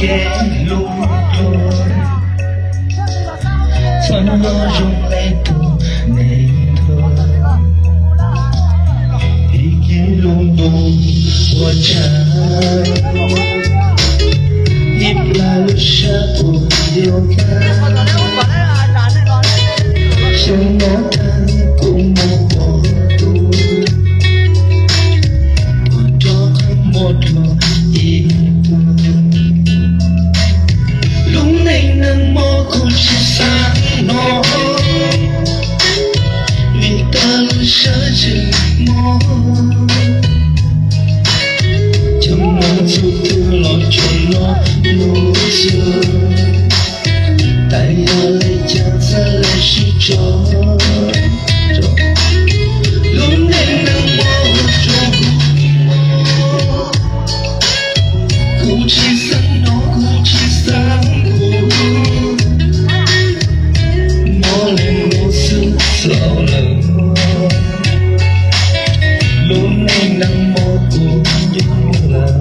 kev lub luag, txhob nyob zoo peb tus neeg ntuag. Ib kib lub ntuj ua tsaug, ib plag lub sab puas yuav tag. Xyoo no tag kuv mus pom tus, ua rau qab muag dua ib tug. Lub neej neeg mob kuv tsis xav hnov, vim tas lub sab tseem mob. Cov neeg txhua tus los tsuas no lub xyoo, tas yog li cas txhaj li sib tso. Lub neej neeg mob ua rau kuv mob, kuv tsis xav hnov, kuv tsis xav ua, mob li no xwb txaus lawm. Lub neej neeg mob kuv nyob lawm.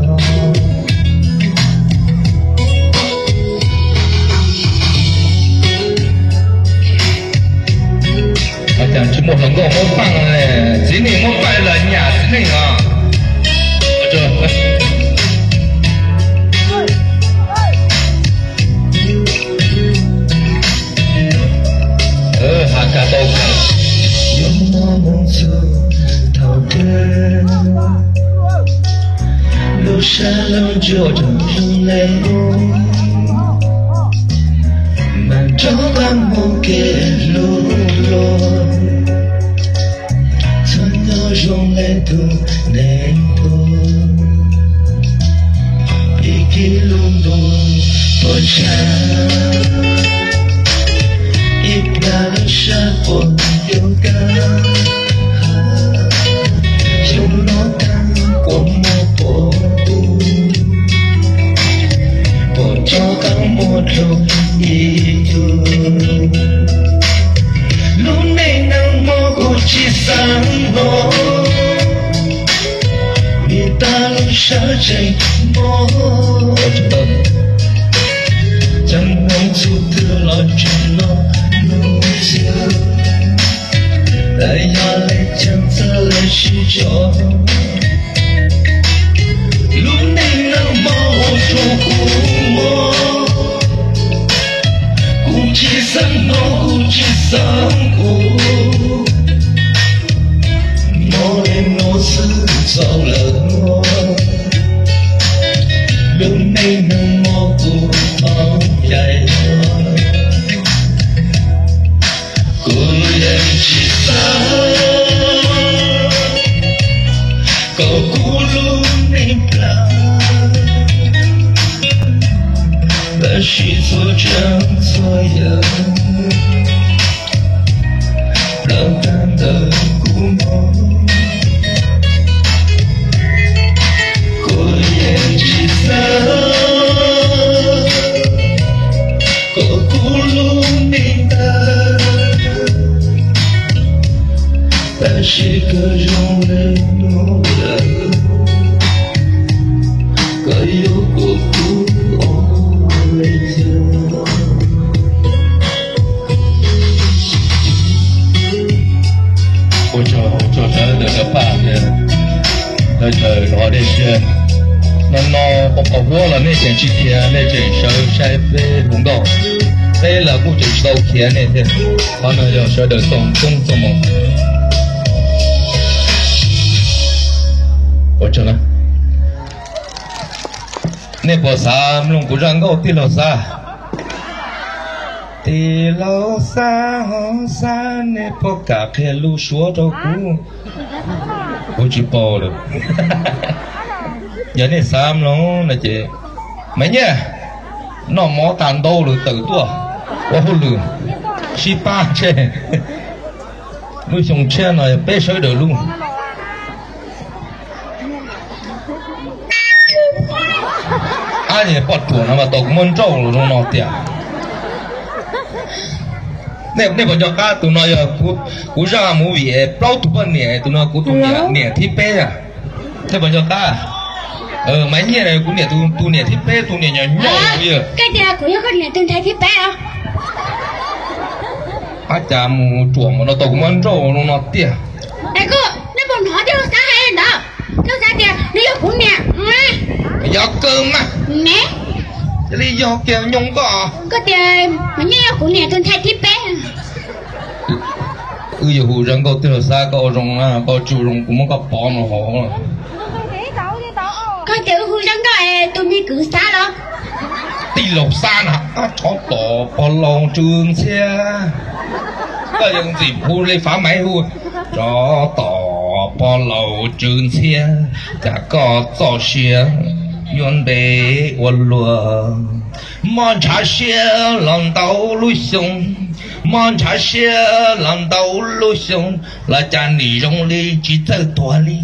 Cas tsis muaj hluas nkauj muab paj, txiv neej muab paj los nyam txiv neej os. Has kag tau kag. Yuav muaj mob txug thaum twg, lub sab lub ntsws rau hlub le, mas rov qab mus kev lub luag, txhob nyob zoo le tus neeg ntuag. Ib kib lub ntuj ua tsaug, ib plag lub sab puas yuav tag. Xyoo no tag kuv mus pom tus, puas rov qab muag dua ib tug. Lub neej neeg mob kuv tsis xav hnov, vim tas lub sab tseem mob. Cov neeg txhua tus los tsuas no lub xyoo, tas yog li cas txhaj li sib tso. Lub neej neeg mob ua rau kuv mob, kuv tsis xav hnov, kuv tsis xav ua, mob li no xwb txaus lawm. Lub neej neeg mob kuv tau cai, kuv yeej tsis xav kom kuv lub neej plam, tab sis txhua tsav txhua yam los tag ntawm kuv mob. Kuv yeej tsis xav kom kuv lub neej tag, tab sis kawg zoo li no lawm, koj yuav kom kuv ua li cas? Ua tsaug, ua tsaug sawv daws cov paj thiab lawv chaw los dej siab. No no pom qhov huab los nej tseem tsis khiav, nej tseem sawv saib peb hluas nkauj, peb los kuj tseem tsis tau khiav nej thiab. Qhov no yog sawv daws txoj koob txoj hmoov. Ua tsaug na. Nej puas xav mloog kuv zaj nkauj tij laug Xab? Tij laug Xab ho Xab, nej puas kam qhia lus Suav rau kuv? Kuv tsis paub lawm. Yog nej xav mloog no ces, Maiv Nyiaj, noj mov tag ntau lawm tawm tuaj ua hauj lwm, sib pab ntshe. Lub xyoo tshiab no peb sawv daws lub. Ab, poj ruam no mas tau kuv muab nrauj los zoo no tiag. Nej puas nco qab tus no yog kuv zaj movie plaub tug poj niam, tus no kuv tus niam thib peb a. Nej puas nco qab? Maiv Nyiaj, kuv niam tus niam thib peb, tus niam nyuam nyuj. Koj tias kuv yog koj niam tus ntxhais thib peb os? Ab, cas mus ruam mus no tau kuv muab nrauj no tiag. Koj, nej puas hnov tij laug Xab hais ntawd? Tij laug Xab tias nws yog kuv niam. Yog kawg mas. Ne, cia li yog kiag nyoo koj. Koj tias Maiv Nyiaj yog kuv niam tus ntxhais thib peb. Wb yuav hu zaj nkauj tij laug Xab, koj ua zoo na, koj tsis ua zoo kuv muab koj pov no hov. Koj tias wb hu zaj nkauj es tus me kwv Xab los? Tij laug Xab na, tsov tom pog laus tsw ntxhiab. Koj yeej ntxim hu li Fav Maiv hu, tsov tom pog laus tsw ntxhiab, cas koj txoj sia yuav ntev ua luaj. Mob ntshav siab los ntau lub xyoo, mob ntshav siab los ntau lub xyoo, los cas nim zoo li tsis txawj tuag li.